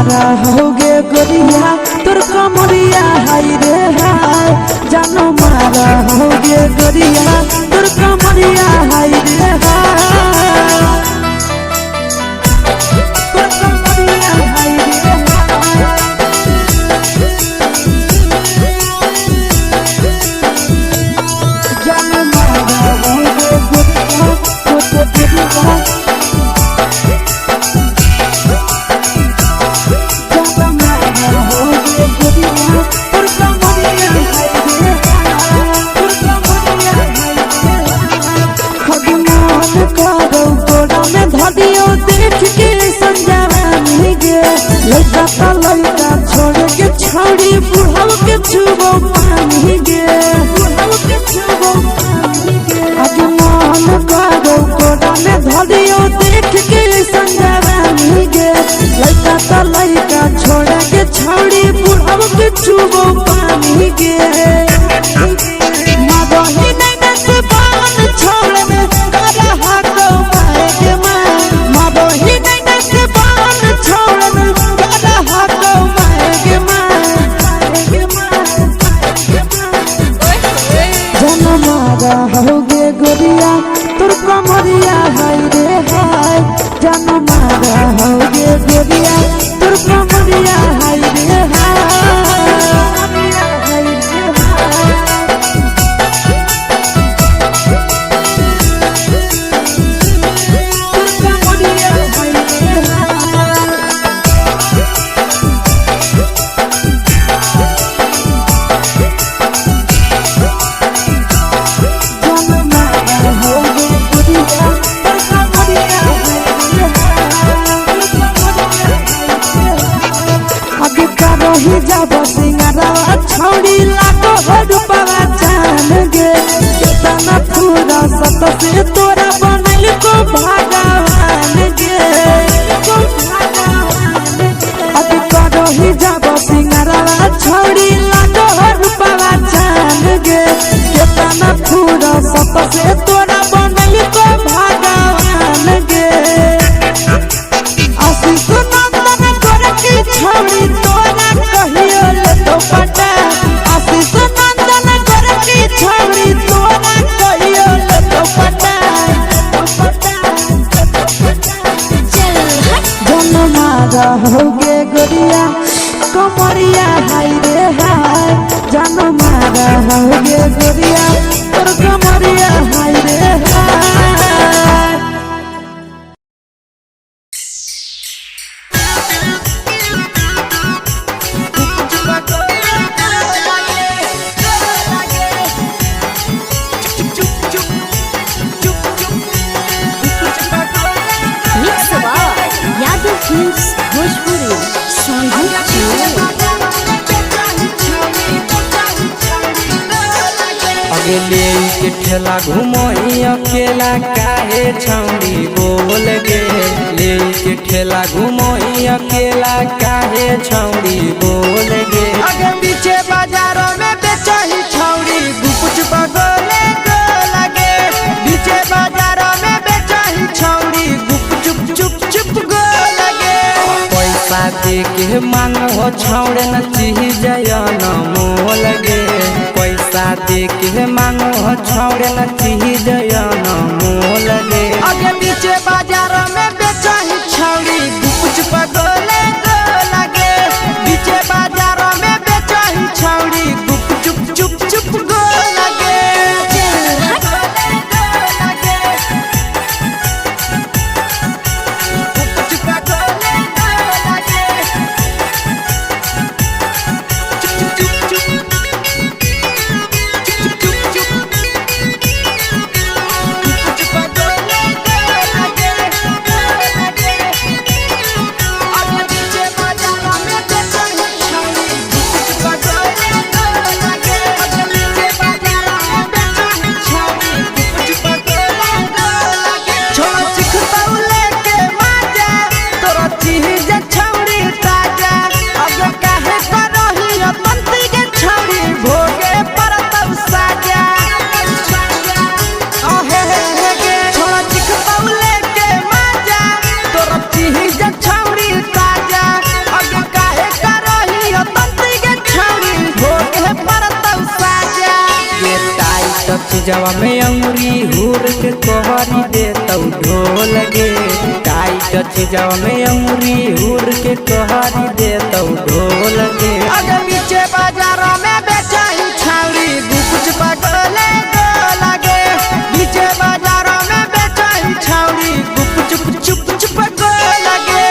मारा होगे गोरिया तोर कमरिया हाय रे हाय। जानो मारा होगे गोरिया तोर कमरिया हाय रे हाय। तोर कमरिया हाय रे हाय। जानो मारा होगे गोरिया तोर कमरिया। देख के संजानी गे लड़का ता लड़का छोड़ के छोड़ी बुढ़ाव के छुबो पानी गे बुढ़ाव के छुबो पानी गे। आज मन करो कोड़ा में धरियो देख के संजानी गे लड़का ता लड़का छोड़ के छोड़ी बुढ़ाव के छुबो पानी गे। मादोही नहीं नस पान छोड़ में करा हाको मारे के मां। मादोही नहीं नस पान छोड़ में करा हाको मारे के मां। जन मारा होगे गोरिया तोर कमरिया हाय रे हाय। जन मारा होगे गोरिया तोर कमरिया हाय रे हाय। छौड़ी लागो रूपवा जान गे केतना पूरा सत से तोरा बनल को भगवान गे। अब करही जाब सिंगारवा छौड़ी लागो रूपवा जान गे केतना पूरा सत से तोरा बनल को भगवान गे। आशीष नंदन गोरकी छौड़ी तोरा कहियो ले तो पटा। आशीष नंदन गोरकी छौड़ी तोरा कहियो ले तो पटा। जन मारा होगे गोरिया कमरिया हाय रे हाय। जन मारा होगे गोरिया तोर कमरिया हाय रे हाय। Mix by Yadav films Bhojpuri Sonbhadra. अगले के ठेला घुमोही अकेला काहे छौड़ी बोल गे। ले के ठेला घुमोही अकेला काहे छौड़ी बोल गे। आगे पीछे बाजारों में बेचही छौड़ी गुपच बगोले गो लगे। पीछे बाजारों में बेचही छौड़ी गुप चुप चुप चुप गो लगे। पैसा दे के मांगो छौड़े न चीज न मोल गे। पैसा दे के मांगो छौड़े न चीज न मोल गे। आगे पीछे बाजारों में बेचही छौड़ी गुपच बगोले गो लगे। पीछे बाजारों में बेचही छौड़ी गुप चुप चुप चुप गो लगे। चीजवा में अंगुरी हुर के कोहरी दे तौ ढोल गे। टाइट चीजवा में अंगुरी हुर के कोहरी दे तौ ढोल गे। अगे बीचे बाजार में बेचाही छाउरी गुपचुप गोले गोलागे। बीचे बाजार में बेचाही छाउरी गुपचुप चुप चुप गोलागे।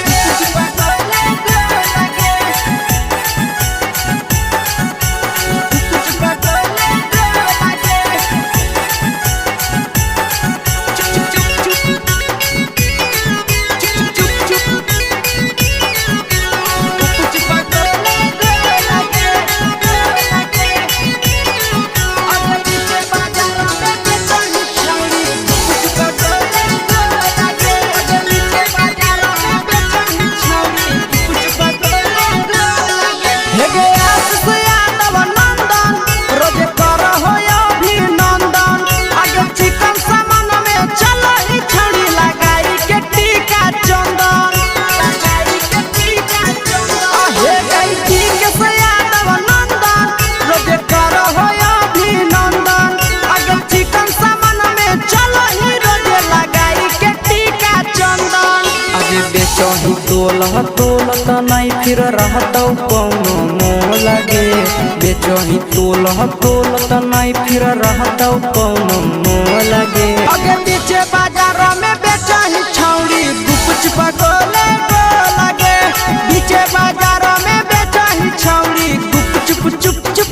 गुपचुप गोले गोलागे। गुपचुप गोले गोलागे। चुप चुप चुप चुप चुप चुप गुपचुप गोले गोलागे गोलागे। अगे बीचे बाजार में बेचाही छाउरी गुपचुप गोले गोलागे। अगे बीचे बाजार में बेचाही छाउरी गुपचुप गोले गोलागे। हे गे आशीष यादव नंदन रोज कर हो अभिनंदन। आगे चिकन सामान में चलही छौड़ी लगाई के टीका चंदन। लगाई के टीका चंदन। हे गई ठीक से यादव नंदन रोज कर हो अभिनंदन। आगे चिकन सामान में चलही रोज लगाई के टीका चंदन। अगे बेचही तोल तोल त नहीं फिर रहतौ कौनो मोल गे। बेचही तोल तोल त नहीं फिर रहतौ कौनो मोल गे। अगे बीचे बाजार में बेचाही छौड़ी गुपचुप गोले गोलागे। बीचे बाजार में बेचाही छौड़ी गुपचुप चुप चुप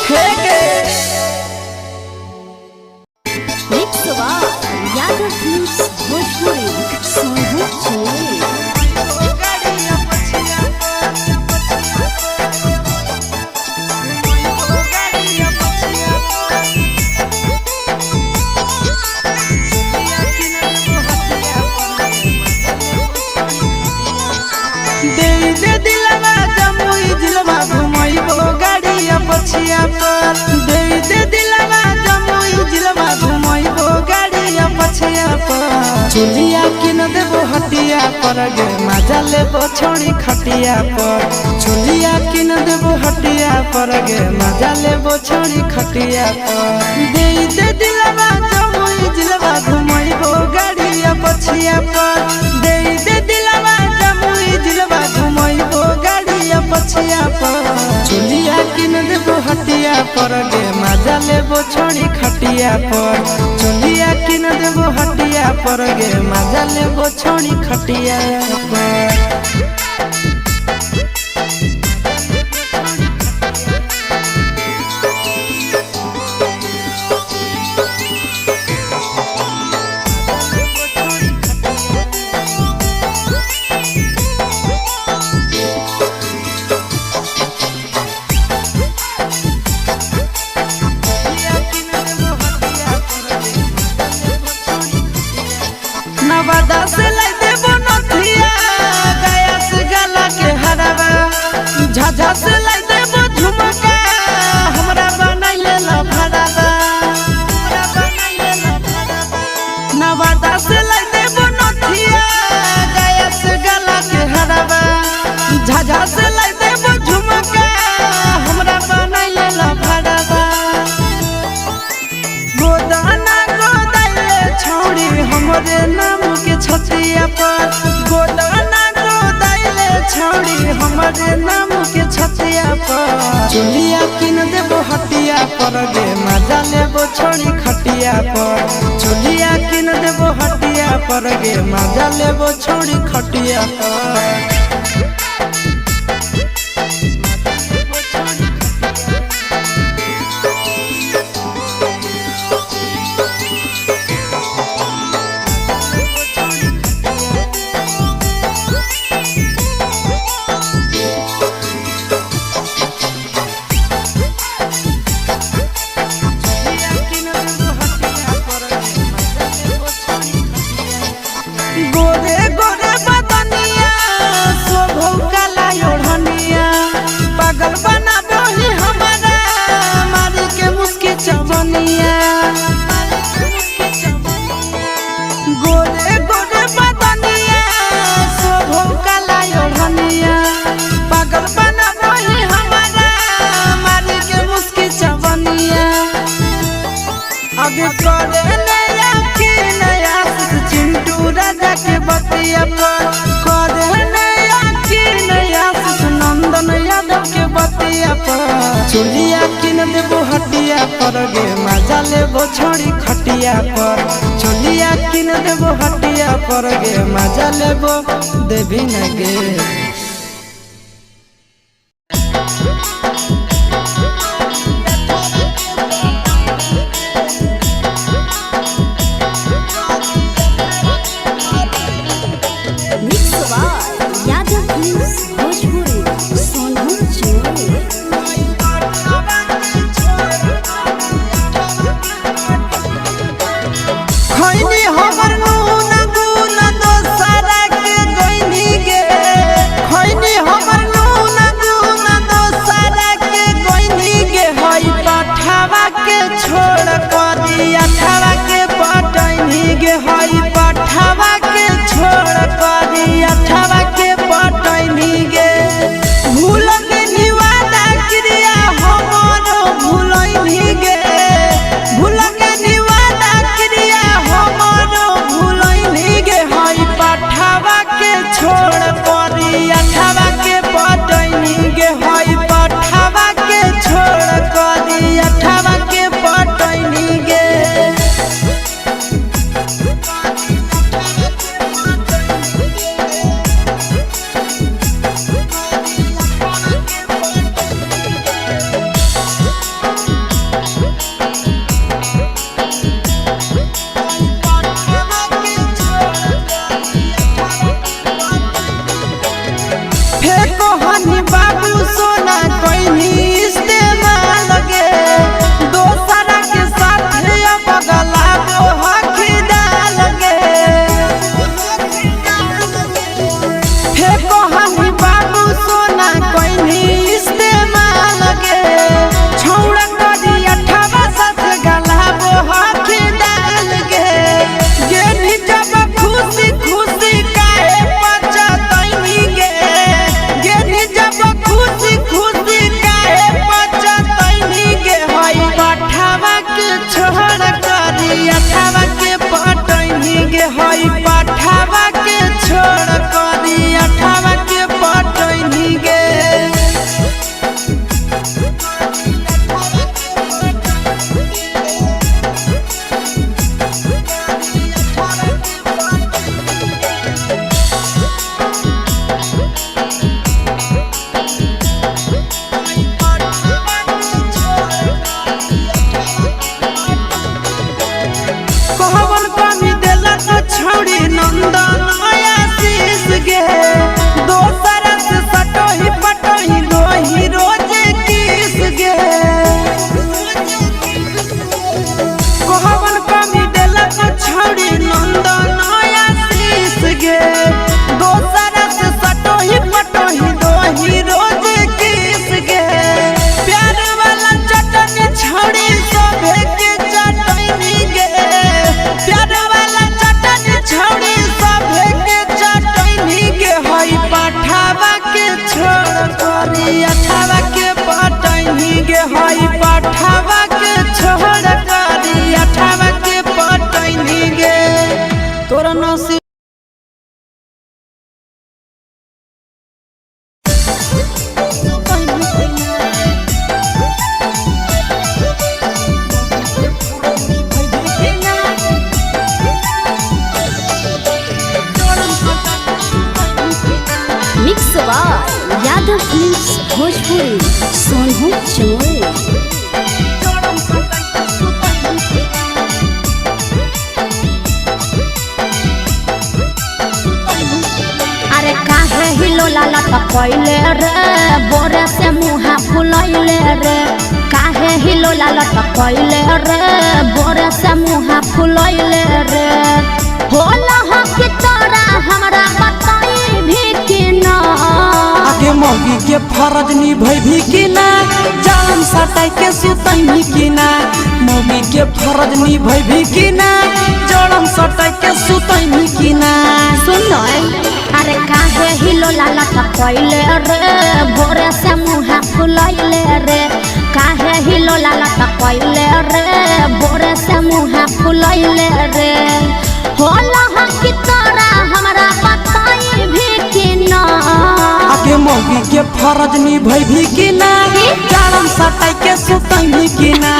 हे गे। Mix by Yadav films Bhojpuri Sonu Chile. दे दे दिलवा जमुई जिलवा घुमैबो गाड़िया पछिया पर। दे दे दिलवा जमुई जिलवा घुमैबो गाड़िया पछिया पर। चुलिया किन देबो हटिया पर गे मजा लेबो छोड़ी खटिया पर। चुलिया किन देबो हटिया पर गे मजा लेबो छोड़ी खटिया पर। दे दे दिलवा जमुई जिलवा घुमैबो गाड़िया पछिया पर। दे दे दिलवा जमुई जिलवा घुमैबो गाड़िया पछिया पर। चुलिया किन देबो हटिया पर गे मजा लेबो छोड़ी खटिया पर। चुलिया किन देबो हटिया पर गे मजा लेबो छोड़ी खटिया पर। नवादा से लाई देबो नथिया गया से गला के हरावा। झाझा से लाई देबो झुमका हमरा बनाइले ला भरावा। नवादा से लाई देबो नथिया गया से गला के हरावा। झाझा से लाई देबो झुमका हमरा बनाइले ला भरावा। गोदाना गोदाइले छौड़ी हमरे नाम के छतिया पर। गोदाना गोदाइले छौड़ी हमरे नाम के छतिया पर। चुलिया किन देबो हटिया पर गे मजा लेबो छोड़ी खटिया पर। चुलिया किन देबो हटिया पर गे मजा लेबो छोड़ी खटिया पर। गोरे गोरे बदनिया पर। चोलिया किन देबो हटिया पर गे मजा लेबो छोड़ी खटिया पर। चोलिया किन देबो हटिया पर गे मजा लेबो देवी न गे। Mix by Yadav films Bhojpuri Sonpur Jamui. खैनी हमर नून गुन दोसरा के गइनी गे। खैनी हमर नून गुन दोसरा के गइनी गे। हई पठावा के छोड़ करी अठावा के पटैनी गे। हई पठावा के छोड़ करी अठावा के पटैनी गे। भूल गेनी वादा क्रिया हमर भूलैनी गे। भूल गेनी वादा क्रिया हमर भूलैनी गे। हई पठावा के छोड़ करी अठावा के पटैनी गे। हई पठावा के छोड़ करी अठावा के पटैनी गे। फेको हनी बाबू सोना कोइनी इस्तेमाल गे। दोसरा के साथ अब गला गो हकीदाल गे। फेको हनी बाबू सोना कोइनी इस्तेमाल गे। छौड़ा करी अठावा सस गला गो हकीदाल गे। गेनी जब खुशी खुशी काहे पचतैनी गे। गेनी जब खुशी खुशी काहे पचतैनी गे। हई पठावा के छोड़ करी अठावा के पटैनी गे। हई पठावा के छोड़ करी अठावा के पटैनी गे। कहवन कमी देलक छौड़ी नंदन आशीष गे। दोसर से सटोही पटोही लोही रोज किस गे। कहवन कमी देलक छौड़ी नंदन आशीष गे। दोसर से सटोही पटोही लोही रोज किस गे। प्यार वाला चटनी छौड़ी सभे के चटनी गे। प्यार वाला चटनी छौड़ी सभे के चटनी गे। हई पठावा के छोड़ करी अठावा के पटैनी गे। हई पठावा के छोड़ करी अठावा के पटैनी गे। तोरा नसीब mix by Yadav films Bhojpuri Sonpur Jamui. अरे काहे हिलोला लटकैले रे बोरे से मुहा फुलैले रे। काहे हिलोला लटकैले रे बोरे से मुहा फुलैले रे। होला हो कि तोरा हमरा बताई भी कि ना। आगे मौगी के फरज निभैभी कि ना, जान सटाई के सुतैनी कि ना। मौगी के फरज निभैभी कि ना, जड़म सटाई के सुतैनी कि ना। सुन अरे काहे हिलोला लटकैले रे बोरे से मुहा फुलैले रे। काहे हिलोला लटकैले रे बोरे से मुहा फुलैले रे। होला हो कि तोरा हमरा बताई भी कि ना। आगे मौगी के फरज निभैभी कि ना, जाड़म सटाई के सुतैभी कि ना?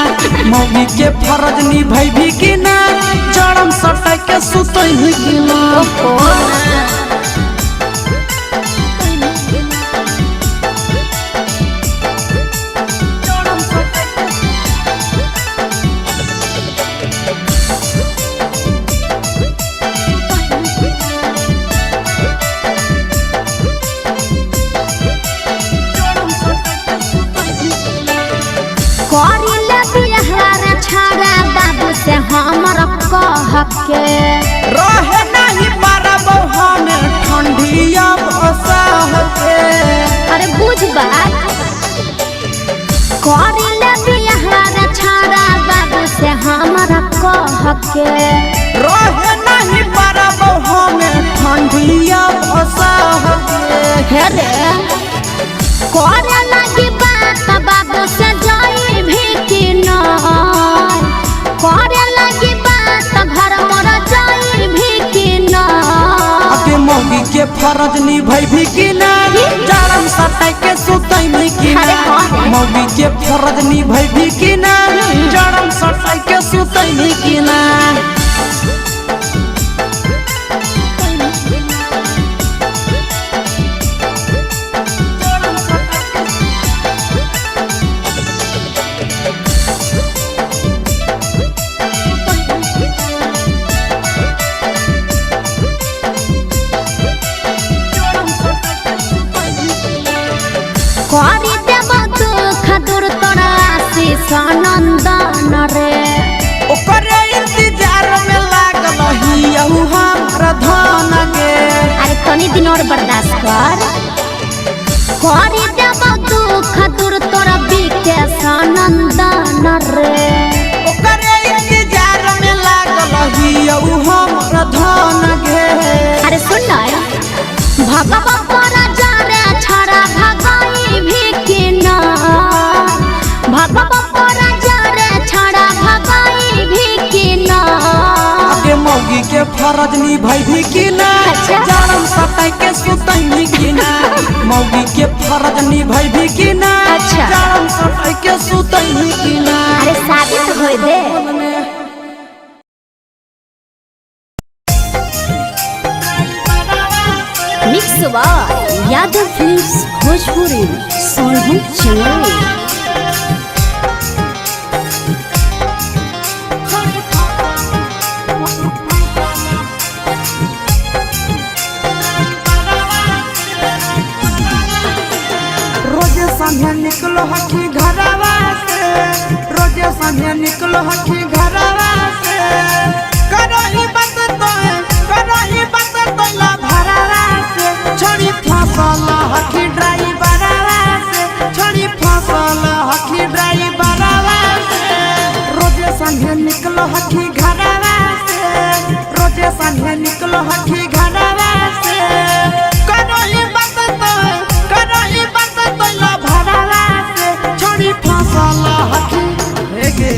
मौगी के फरज निभैभी कि ना? जाड़म सटाई के सुतैभी कि ना? करी ले बियाह रे छाड़ा बाबू से हमर कह के। रहे नहीं पारब हम ठंडिया बसह के। अरे बुझ बात, करी ले बियाह रे छाड़ा बाबू से हमर कह के। रहे नहीं पारब हम ठंडिया बसह के। हे रे करे लगी बात बाबू से जाई भी कि नहीं? करे लगी बात घर मोर जाई भी कि नहीं? अके मौगी के फरज निभैभी कि ना? जाड़म सटाई के सुतैभी कि ना? अरे हाँ रे। मौगी के फरज निभैभी कि ना? जाड़म सटाई के सुतैभी कि ना? करी देब दुख दूर तोरा आशीष नंदन रे। ओकरे इंतजार में लागल हियहु हमरा धन के। अरे तनी दिन और बर्दाश्त कर। करी देब दुख दूर तोरा विकेश नंदन रे। ओकरे इंतजार में लागल हियहु हमरा धन के। अरे सुन न, भगवा पर जा रे छड़ा भगाई भी कि ना? भगवा पर जा रे छड़ा भगाई भी कि ना? के मौगी के फरज निभैभी कि ना? अच्छा। जाड़म सटाई के सुतैभी कि ना? मौगी के फरज निभैभी कि ना? अच्छा। जाड़म सटाई के सुतैभी कि ना? अरे शादी तो होए दे। Mix by Yadav films Bhojpuri Sonu Chamoli. रोज संझे निकलो हखी घरवा से, रोज संझे निकलो हखी घरवा से। करो ही बात तो, करो ही बात तो ला भरवा से। छोड़ी फसल हखी ड्राइवरवा से, छोड़ी फसल हखी ड्राइवरवा से। रोज संझे निकलो हखी घरवा से, रोज संझे निकलो हखी घरवा से। करो ही बात तो, करो ही बात तो ला भरवा से। छोड़ी फसल हखी हे गे,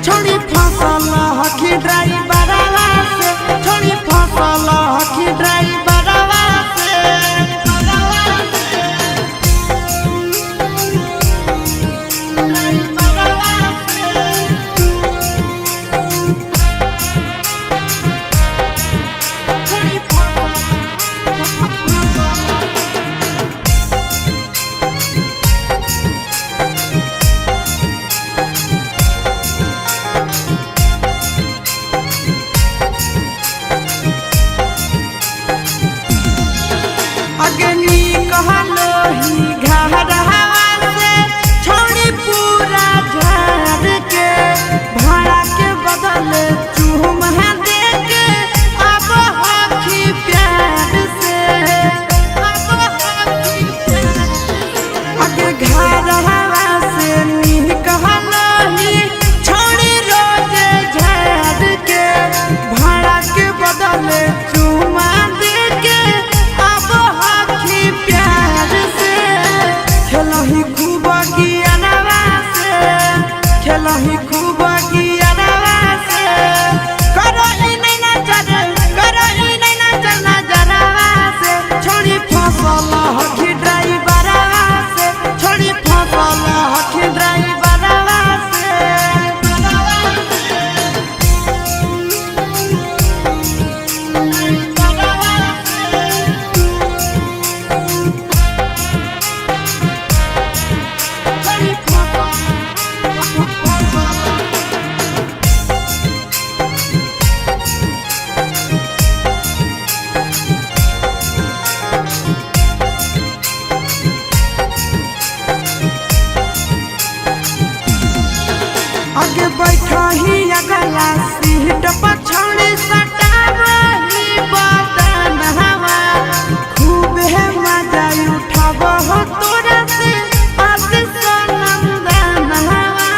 छोड़ी फसल हखी ड्राइवरवा से, छोड़ी फसल हखी ड्राइवरवा। अगला सीट पर छौड़ी सटावही बदन हवा खूब है मजा उठाब हो तोरा से आशीष नंदन हवा।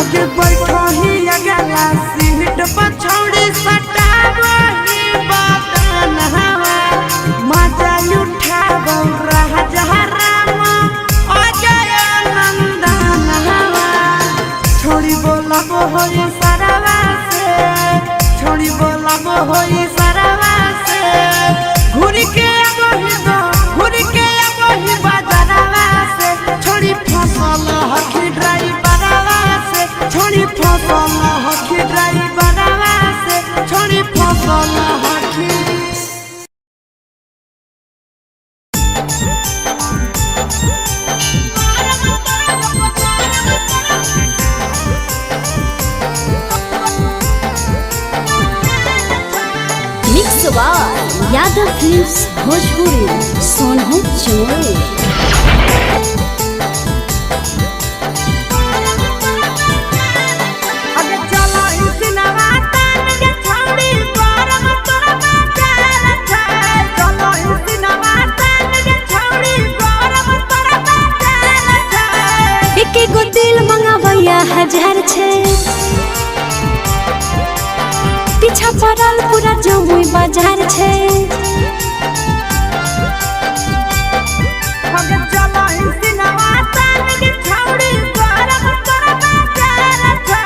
ओके बैठो ही अगला सीट पर छौड़ी सटावही बदन हवा मजा उठाब राजा राम अजय नंदन हवा। छोड़ी बोलब होई सरवा से, छोड़ी बोलब होई सरवा से, घूर के अबही दो घूर के अबही बाजारवा से, छोड़ी फसल हखी ड्राइवरवा से, छोड़ी फसल हखी ड्राइवरवा से, छोड़ी फसल हखी। Mix by Yadav films Bhojpuri Sonu Chamoli. अगे चलो इसिनवा तान के छौड़ी गरम तोरा बाजार छै, चलो इसिनवा तान के छौड़ी गरम तोरा बाजार छै। एके गो दिल मंगावैया हजार छै, पीछा पड़ल पूरा जमुई बाजार छै। अगे चलो इसिनवा तान के छौड़ी गरम तोरा बाजार छै,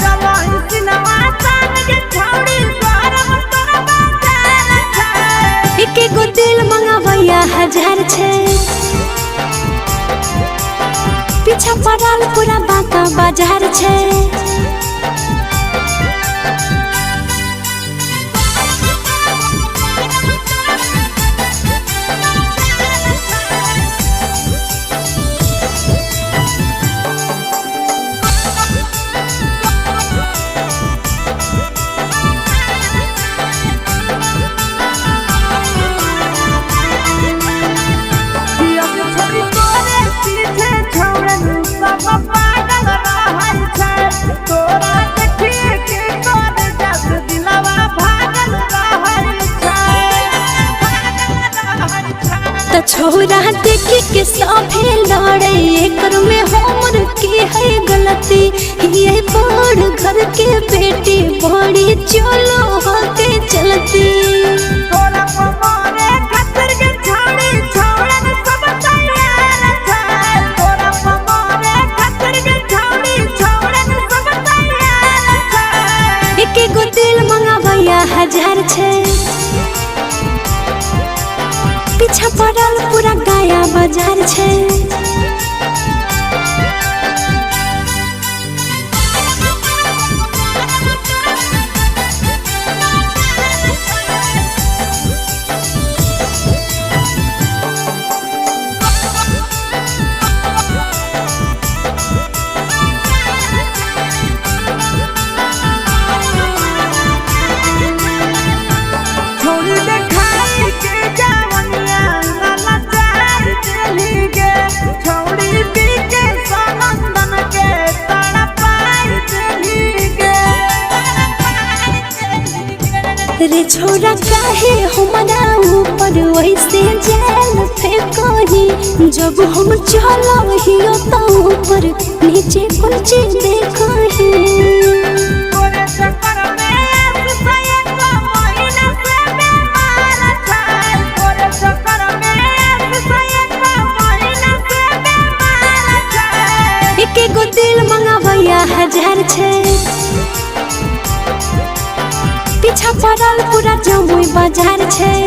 चलो इसिनवा तान के छौड़ी गरम तोरा बाजार छै। एके गो दिल मंगावैया हजार छै, पीछा पड़ल पूरा बांका बाजार छै। पिया के छोड़ी तोरे पीछे छौड़न सब पागल रहल छै, तोरा देखिए के तोर जस दिलवा भागल रहल छै, भागल रहल छै। त छोरा देखे के सभे लड़े, एकर में हमर के है गलती, ये बड़ घर के बेटी बड़ी चलो होके चलती। तोरा पमरे खातिर के छौड़ी छौड़न सब तैयार छै, तोरा पमरे खातिर के छौड़ी छौड़न सब तैयार छै। एके गो दिल मंगावैया हजार छै, पीछा पड़ल पूरा गाया बाजार छै। छोड़ी देखाई के जावनिया लाला चार चली गे, छोड़ी पी के सनंदन के तड़ा पार चली गे। रे छोरा काहे हमरा ऊपर वैसे जाल फेंकही, जब हम चलहियो त ऊपर नीचे कुछ देखही। तोरे चक्कर में आस एक महीना से बीमार छै, तोरे चक्कर में आस एक महीना से बीमार छै। एके गो दिल मंगावैया हजार छै, पीछा पड़ल पूरा जमुई बाजार छै।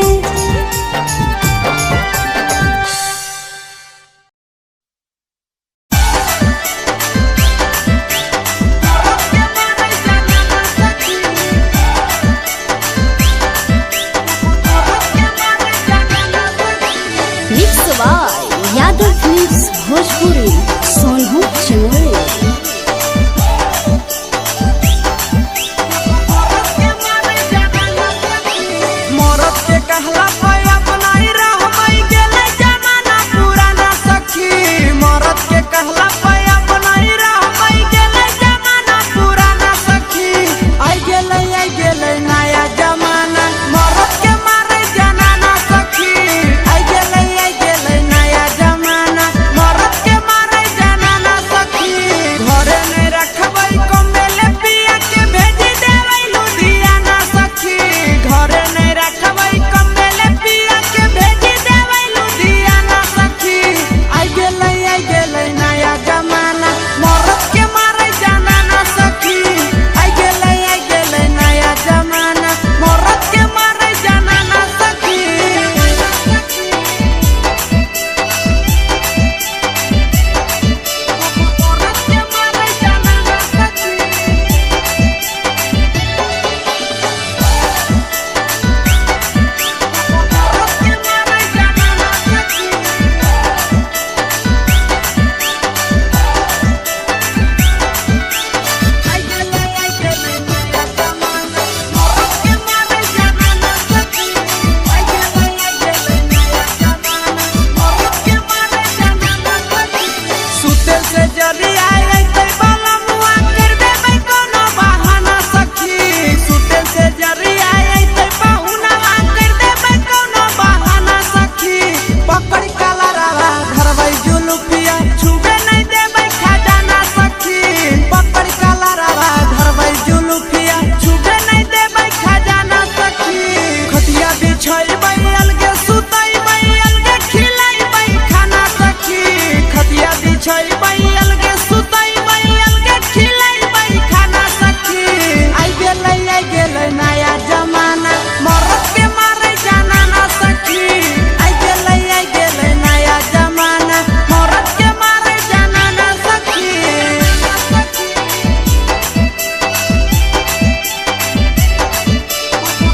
Mix by Yadav films Bhojpuri Sonu Chamoli. मरद के कहला पे अपनाई रहमई गेले जमाना पुराना सखी, मरद के कहला पे अपनाई रह बिछैबै अलगे सुतैबै अलगे खिलैबै खाना सखी। खटिया बिछैबै अलगे सुतैबै अलगे खिलैबै खाना सखी। आई गेलै नया जमाना मरद के मारे जाना ना सखी। आई गेलै नया जमाना मरद के मारे जाना ना सखी।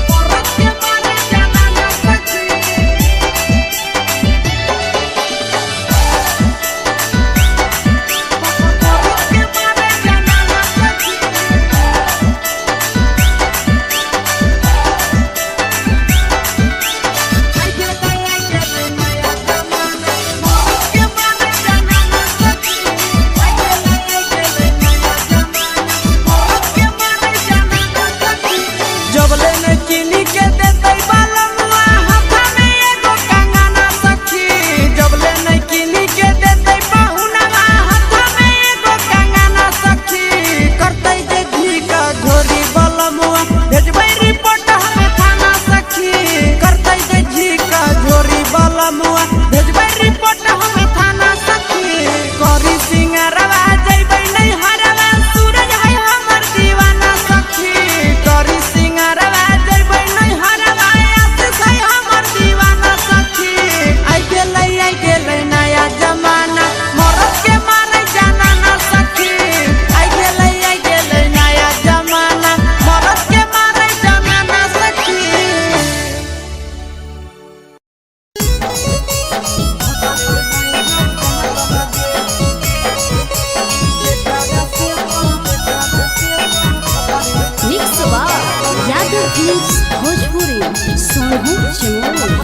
मरद के मारे जाना ना सखी। मरद के मारे जाना ना सखी। आई गेलै नया जमाना मरद के मारे जाना ना सखी। आई गेलै नया जमाना मरद के मारे जाना ना सखी। जबले न किनी के देतै बालमुआ हाथा में एगो कंगना सखी। जबले न किनी के देतै पहुनवा हाथा में एगो कंगना सखी। करतै जे झीका झोरी बालमुआ भेजबै रिपोर्ट हमें थाना सखी। करतै जे झीका झोरी बालमुआ भेजबै रिपोर्ट हमें थाना सखी। करी सिंगरवा जइबै नहीं हरवा सूरज है हमर दीवाना सखी। करी सिंगरवा जइबै नहीं हरवा आशीष है हमर दीवाना सखी। आई गेलै नया जमाना मरद के मारे जाना ना सखी। आई गेलै नया जमाना मरद के मारे जाना ना सखी। Mix by Yadav films Bhojpuri Sonu Chamoli.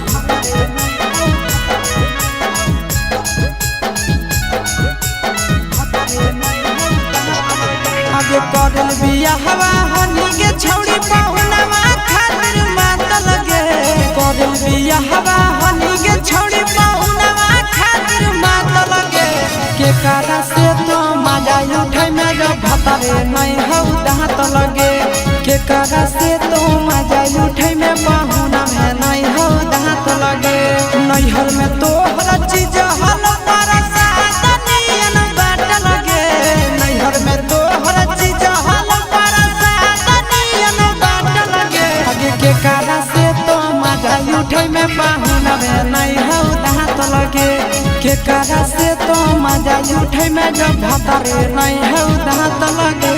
आगे करल बियाहवा हनी के छौड़ी पहुनवा खातिर मात लगे। करल बियाहवा हनी के छौड़ी पहुनवा खातिर मात लगे। के कारा से तो मजा उठै में जब भतरे नहीं हौ दांत लगे। के कारा से तो मजा उठै में पहुना में नहीं हौ दांत लगे। नैहर में तोहर चीज हल तारा साथ नियन बाट लगे। नैहर में तोहर चीज हल तारा साथ नियन बाट लगे। आगे के कारा से तो मजा उठै में पहुना में नहीं हौ दांत लगे। के कारा से तो मजा उठै में जब भतरे नहीं हौ दांत लगे।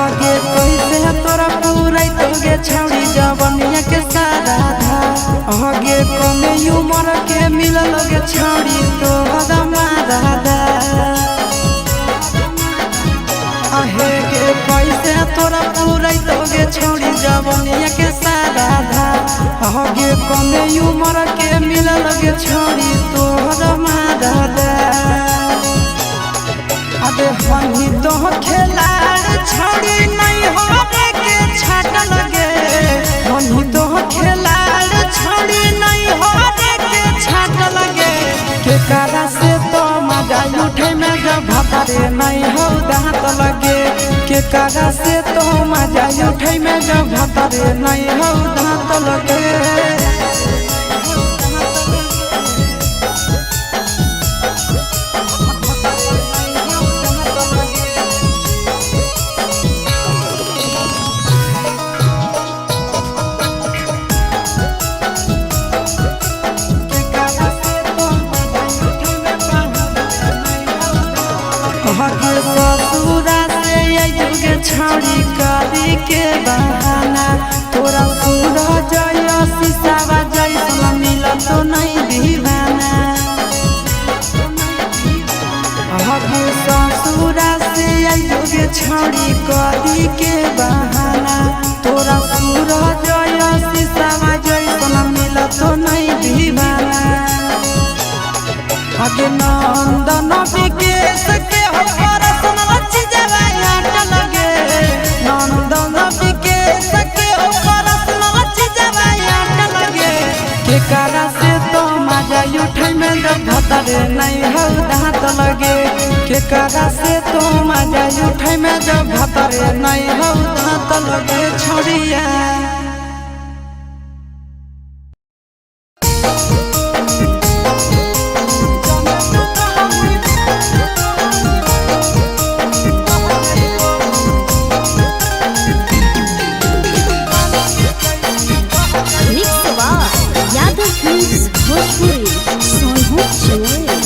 आगे कैसे तोरा पूरा तोगे छौड़ी जवनिया के सारा धा। आगे कमे उमर के मिलल गे छौड़ी तोहरा मारा दा। आहे के कैसे तोरा पूरा तोगे छौड़ी जवनिया के सारा धा। आगे कमे उमर के मिलल गे छौड़ी तोहरा मारा दा। अबे हनी तो खेलाड़ छौड़ी नहीं हो के छाट लगे। हनी तो खेलाड़ छौड़ी नहीं हो के छाट लगे। के कारा से तो मजा उठै में जब भतरे नहीं हो दांत लगे। के कारा से तो मजा उठै में जब भतरे नहीं हो दांत लगे। हके ससुरा से आइगे छौड़ी करी के बहाना। तोरा सूरज शीशावा जैसन मिलत तो नहीं दीवाना। हके ससुरा से आइगे छौड़ी करी के बहाना। तोरा सूरज शीशावा जैसन मिलत तो नहीं दीवाना। आगे नंदन विकेश के हो परसन लच जवानी। केकरा से तो मजा उठै में जब भतरे नहीं हौ दांत लगे छौड़िया। Mix by Yadav films Bhojpuri Sonu Chinoy.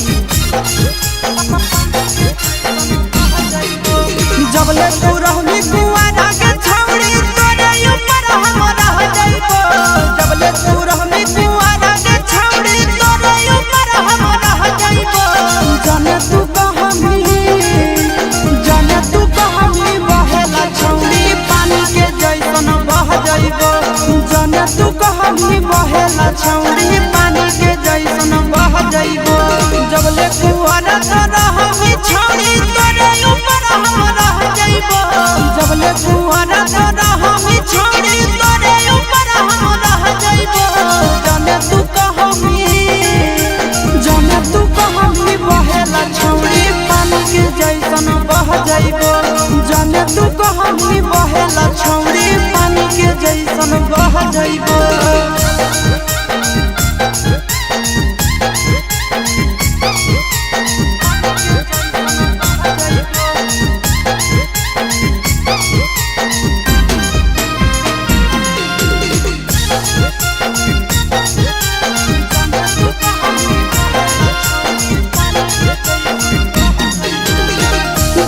जबले तू रहनी कुआरा के छौड़ी तोरे ऊपर हम रह जइबो। जबले तू रहनी कुआरा के छौड़ी तोरे ऊपर हम रह जइबो। जाने तू कहमी, जाने तू कहमी बहेला छौड़ी पानी के जैसन बह जइबो। जाने तू कहमी बहेला छौड़ी पानी के जैसन बह जइबो। जबले कुआरा तो रहमी छौड़ी तोरे ऊपर हम रह जइबो। जबले कुआरा तो रहमी छौड़ी तोरे ऊपर हम रह जइबो। जाने तू कहमी, जाने तू कहमी बहेला छौड़ी पानी के जैसन बह जइबो। जाने तू कहमी बहेला छौड़ी पानी के जैसन बह जइबो।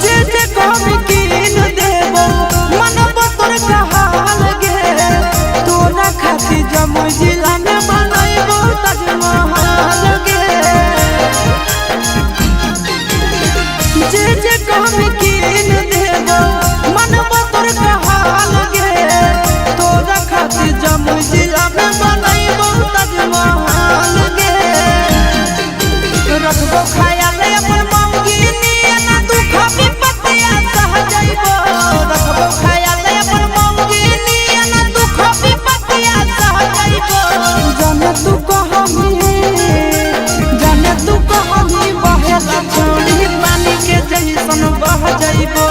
जे जे कहबी कीन देबो मनब तोर कहाल गे। तोरा खातिर जमुई जिला में बनैबो ताजमहल गे। जे जे कहबी कीन देबो मनब तोर कहाल गे। तोरा खातिर जमुई जिला में बनैबो ताजमहल गे। रखबो ख्याल अपन मौगी नियन दुख विपत्तिया सह जइबो। रखबो ख्याल अपन मौगी नियन दुख विपत्तिया सह जइबो। जाने तू कहमी, जाने तू कहमी बहेला छौड़ी पानी के जैसन बह जइबो।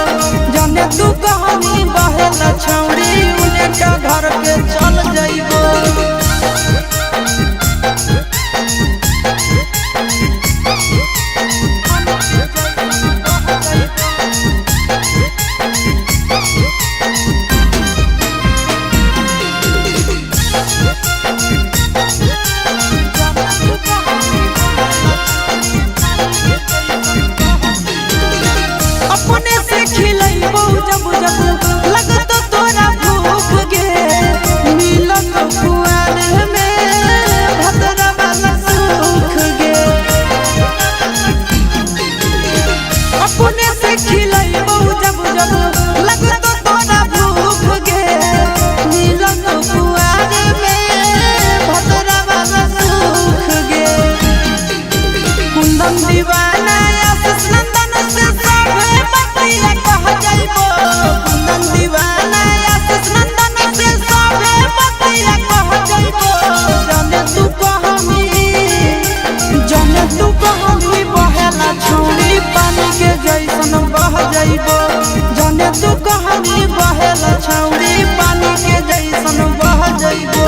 जाने तू कहमी बहेला छौड़ी उने का घर के चल जइबो। अपने से खिलैबो जब जब लगत तोरा भूख गे। मिलत कुआर में भद्रा वाला सुख गे। अपने से खिलैबो जब जब लगत तोरा भूख गे। मिलत कुआर में भद्रा वाला सुख गे। कुंदन दीवाना आशीष नंदन से सभे बतिया कह जइबो। कुंदन दीवाना आशीष नंदन से सभे बतिया कह जइबो। जाने तू कहमी, जाने तू कहमी बहेला छौड़ी पानी के जैसन बह जइबो। जाने तू कहमी बहेला छौड़ी पानी के जैसन बह जइबो।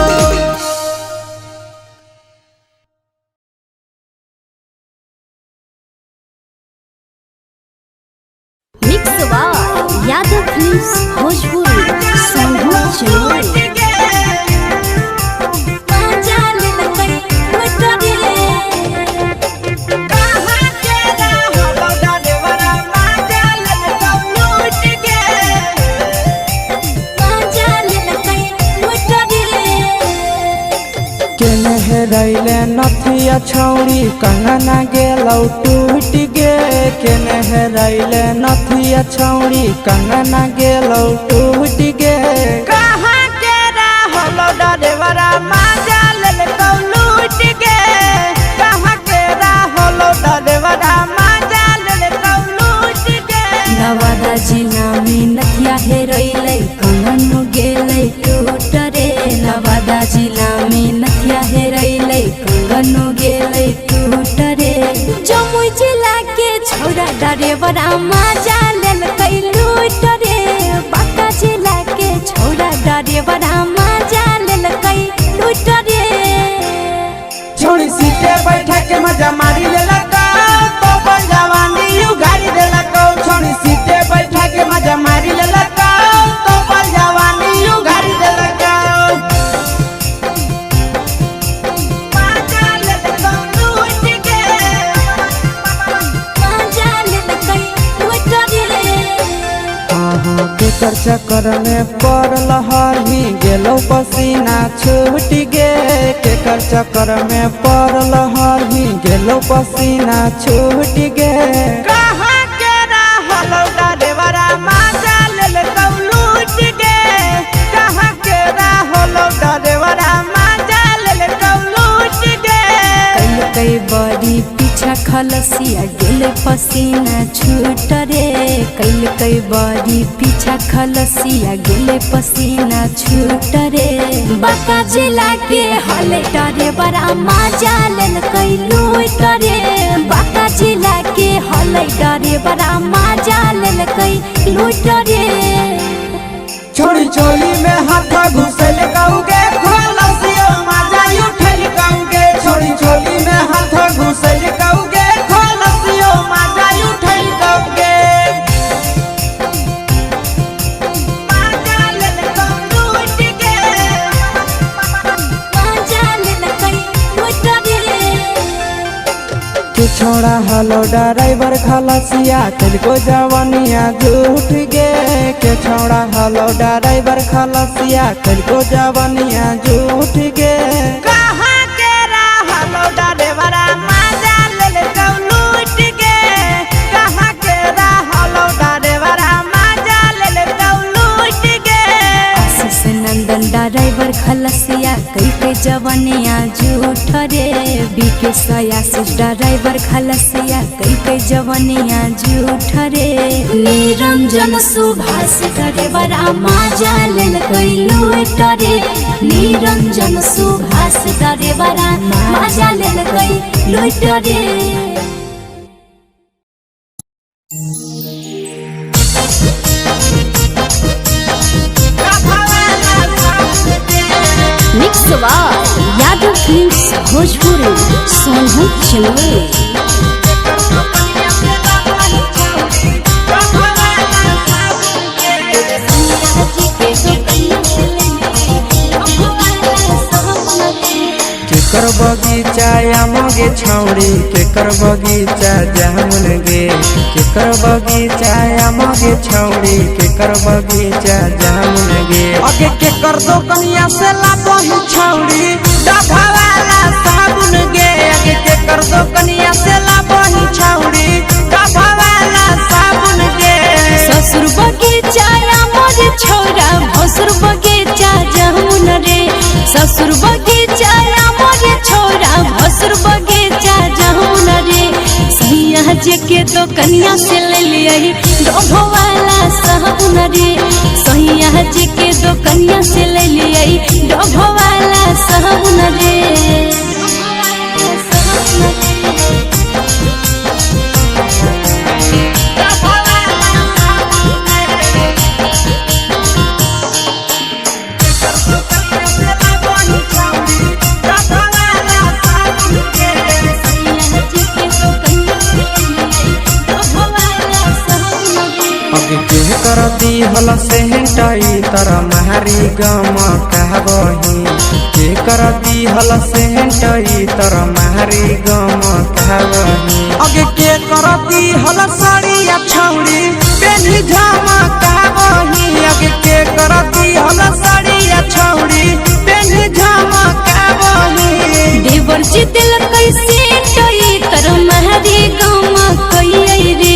Mix by Yadav films Bhojpuri Sonu Chinoy. केने हेरैले नथिया छौड़ी कंगना गेलौ टूट गे। केने हेरैले नथिया छौड़ी कंगना गेलौ टूट गे। कहाँ के रहलो डरेवरा माजा लेलकौ लूट गे। कहाँ के रहलो डरेवरा माजा लेलकौ लूट गे। नवादा जिला में नथिया हेरैलै कंगन गेलै टूट रे। नवादा जिला में नथिया हेरैलै कंगन गेलै टूट रे। जमुई जिला के छौड़ा डरेवरा मजा लेलकै लूट रे, बांका जिला के छौड़ा डरेवरा मजा लेलकै लूट रे। छोड़ी सीटे बैठा के मजा मारी लेलक तो बन जवानी उगारी देलक। छोड़ी सीटे बैठा के मजा मारी लेलक तो बन जवानी उगारी देलक। मजा लेलक लूट के, मजा लेलकै लूट रे। केकर चक्कर में पड़ल हही गेलो पसीना छूट गे, केकर चक्कर में पड़ल हही गेलो पसीना छूट गे। कहाँ के रहलो डरेवरा मजा लेलक लूट गे, कहाँ के रहलो डरेवरा मजा लेलक लूट गे। कई बड़ी पीछा खलसिया गेल पसीना छूट रे, कैलकै बड़ी पीछा खलसिया गेल पसीना छूट रे। बांका जिला के हले डरेवरा मजा लेलकै लूट रे, बांका जिला के हले डरेवरा मजा लेलकै लूट रे। छोड़ी चोली में हाथ घुसल कहूगे खोलसियो मजा उठल कहूगे। छोड़ी चोली में हाथ घुसल कहूगे खोलसियो मजा उठल कहूगे। मजा लेलक लूट गे, मजा लेलकै लूट रे। के छोड़ा हलो ड्राइवर खलसिया तिलको जवानिया झूठ गे, के छोड़ा हलो ड्राइवर खलसिया तिलको जवानिया झूठ गे। कहाँ के रहलो डरेवरा मजा लेलक लूट गे, कहाँ के रहलो डरेवरा मजा लेलक लूट गे। आशीष नंदन ड्राइवर खलसिया कैके जवनिया झूठ रे, बीके सयासी ड्राइवर खलसिया कैके जवनिया झूठ रे। निरंजन सुभाष ड्राइवरा मजा लेलकै लूट रे, निरंजन सुभाष ड्राइवरा मजा लेलकै लूट रे। Mix by Yadav films Bhojpuri, Sonu Chinwe. केकर बगीचा आमगे छौड़ी, केकर बगीचा जामुन गे, केकर बगीचा आमगे छौड़ी, केकर बगीचा जामुन गे। अगे के कर दो कनिया से लाबही छौड़ी डभा वाला साबुन गे। अगे के कर दो कनिया से लाबही छौड़ी डभा वाला साबुन गे। ससुर बगीचा मोर छौरा भसुर बगीचा जामुन रे, ससुर बगीचा मोर छौरा भसुर बगीचा जामुन रे। सैया जे के तो कनिया से ले लियही डोभो वाला साबुन रे, सैया जे के तो कनिया से ले लियही डोभो वाला साबुन रे। अगे के कर दी हल सेहटाई तर मारी गम कहबही, के कर दी हल सेहटाई तर मारी गम कहबही। अगे के करती हल साड़िया छौड़ी पेन्ही झमा कहबही। अगे के करती हल साड़िया छौड़ी पेन्ही झमा कहबही। देवर जी दिल कैसे टई तर महरी गम कई रे,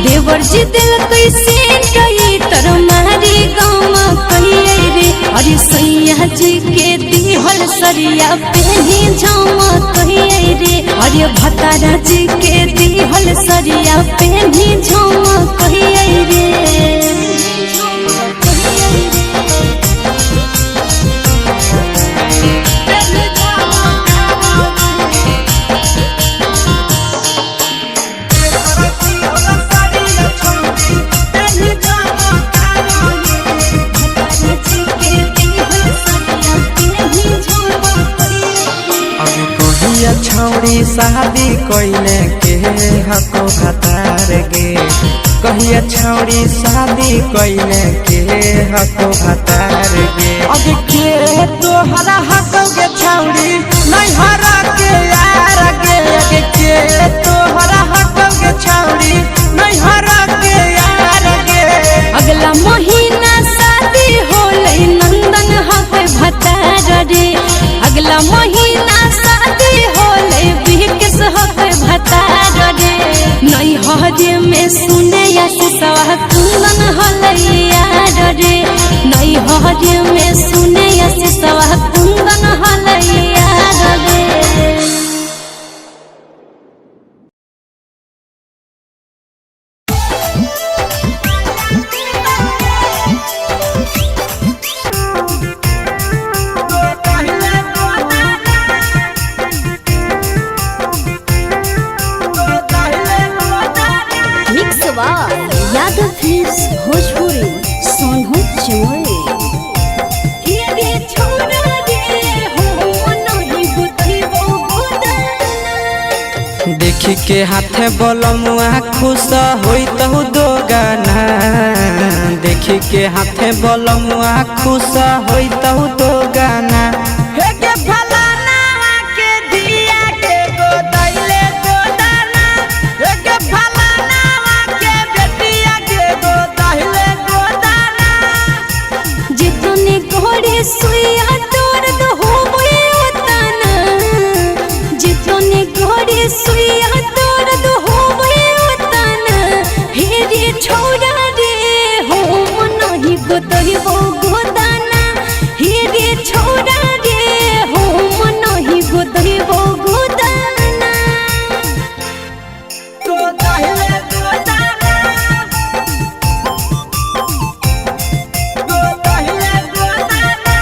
देवर जी दिल कैसे टई तर महरी गम कई रे। अरे सैया जी के दिहल सरिया पेनी झम कई रे, अरे भतारा जी के दिहल सरिया पेनी झम कई रे। करती हल छौड़ी शादी कइले के हको भतार गे। कहिया छौड़ी शादी कइले के हको भतार गे। अब के तोहरा हको गे छौड़ी नैहरा के यार गे। अब के तोहरा हको गे छौड़ी नैहरा के यार गे। अगला महीना शादी होलै नंदन हके भतार रे। अगला महीना शादी होलै बिकेश हके भतार रे। नैहर में सुने आशीषवा कुंदन होलै यार रे। नैहर में सुने आशीषवा कुंदन होलै यार रे। Mix Yadav films Bhojpuri Sonu Chamoli. देखी के हाथे बलमुआ खुश होइतहु दो गाना। देखी के हाथे बलमुआ खुश होइतहु दो गाना। हे के फलाना के धिया के गोदैले गोदाना। हे के फलाना के बेटिया के गोदैले गोदाना। जितने घोड़े सुइया दर्द होवे उतना, जितने घोड़े सुइया दर्द होवे उतना, हे रे छोरा रे हो नहीं गोतहिबो गोदाना। हे रे छोरा रे हो नहीं गोतहिबो गोदाना। गोदैले गोदाना। गोदैले गोदाना।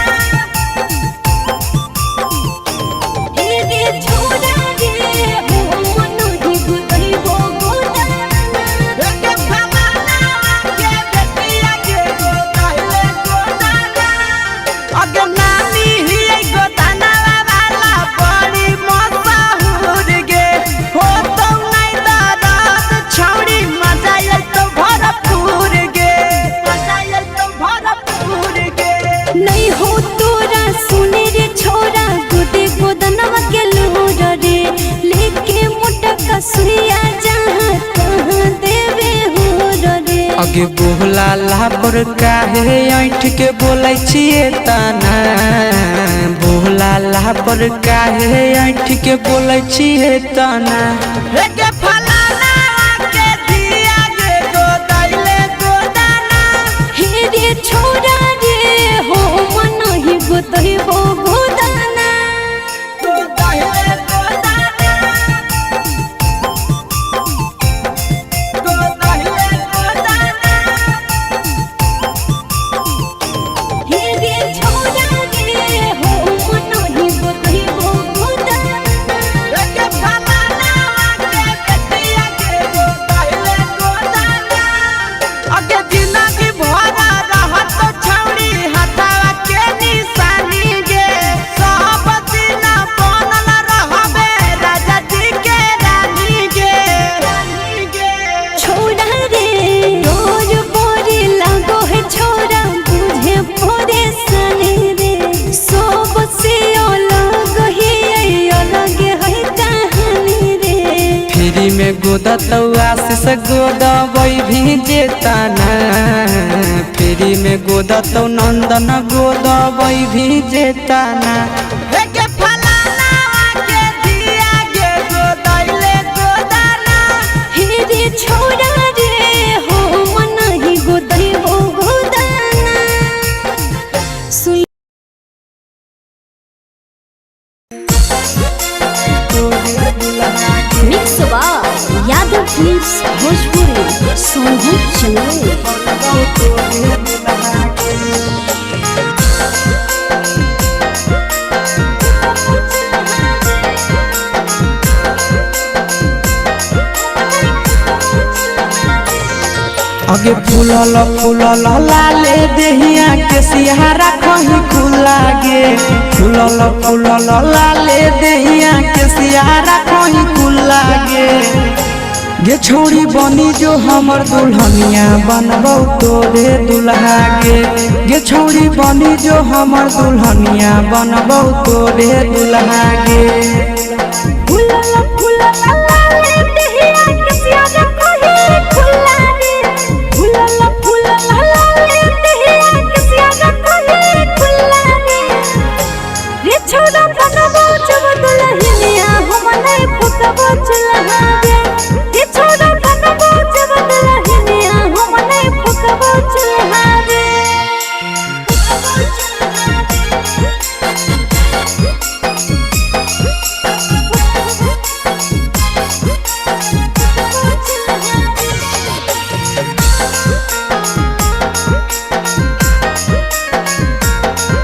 हे रे छोरा रे हो नहीं गोतहिबो गोदाना। हे के फलाना के बेटिया के गोदैले गोदाना। अगे नानी हियै गोदाना वाला बड़ी मशहूर गे। हो तो नै दरद छौड़ी मजा अइतौ भरपूर गे। मजा अइतौ भरपूर गे। नहीं हो तोरा सुने रे छोरा गोदे गोदनवा के लूर रे। लेके मोटा कसुइया जहाँ तहाँ देवे हो रे। अगे बोहला लापर काहे ऐठ के बोलै छियै ताना। बोहला लापर काहे ऐठ के बोलै छियै ताना। हे के फलाना के धिया के गोदैले गोदाना। हे रे छोरा रे हो मन ही गोतहिबो गोदाना। गोदैले गोदाना। गोदैले गोदाना। हे रे छोरा रे हो मन ही गोतहिबो गोदाना। हे के फलाना के बेटिया के गोदैले गोदाना। अगे जिंदगी भरा रहत छौड़ी हथवा के निशानी गे। सब दिन बनल रहबे राजा जी के रानी गे। छोरा रे रोज बोरे लागो है छोरा बुझे पोरे सने रे। सब से अलग है अलग है कहानी रे। फ्री में गोदतौ आशीष गोदबै भी जेताना। फ्री में गोदतौ नंदन गोदबै भी जेताना। हे के फलाना के धिया के गोदैले गोदाना। हे रे छोरा रे हो मन ही गोदैबो गोदाना। सुन मिक्स यादव फिल्म्स भोजपुरी सोनू चमोली। अगे फूलल फूलल लाले देहिया के सिहारा खही खुला गे। फूलल फूलल लाले देहिया के सिहारा खही खुला गे। गे छौड़ी बनी जो हमर दुल्हनिया बनबौ तोरे दुल्हा गे। गे छौड़ी बनी जो हमर दुल्हनिया बनबौ तोरे दुल्हा गे। फूलल फूलल लाले देहिया के सियारा कही खुला रे। फूलल फूलल लाले देहिया के सियारा कही खुला रे। रे छोरा बनबो जब दुल्हनिया हम नहीं फुकबो चूल्हा गे। रे छोरा बनबो जब दुल्हनिया हम नहीं फुकबो चूल्हा रे।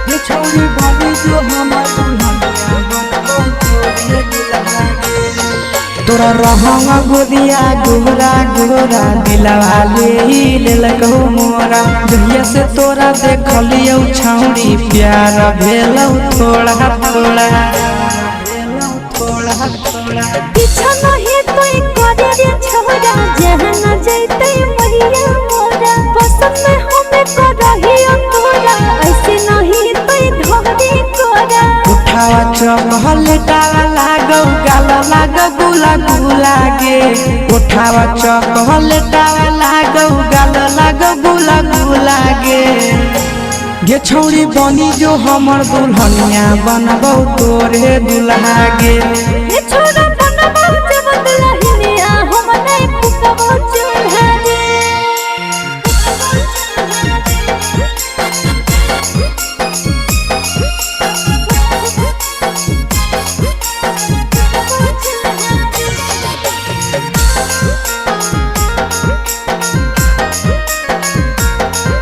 गे छौड़ी बनी जो हमर दुल्हनिया बनबौ तोरे दुल्हा गे। तोरा रहंग गोदिया गोरा गोरा दिलवा ले लेलकौ मोरा। जहिया से तोरा देखलियौ छौड़ी प्यार भेलौ थोड़ा थोड़ा। पीछा नहीं तो करे रे छोरा जहाँ न जैते मरिया मोरा। पसंद में हमें करही तोरा ऐसे नहीं तो धरे कोरा। उठावा चॉकलेटावा लागौ गाल लागौ गुला गुला गे। उठावा चॉकलेटावा लागौ गाल लागौ गुला गुला गे। गे छौड़ी बनी जो हमर दुल्हनिया बनबौ तोरे दुल्हा गे। रे छोरा बनबो जब दुल्हनिया हम नहीं फुकबो चूल्हा रे।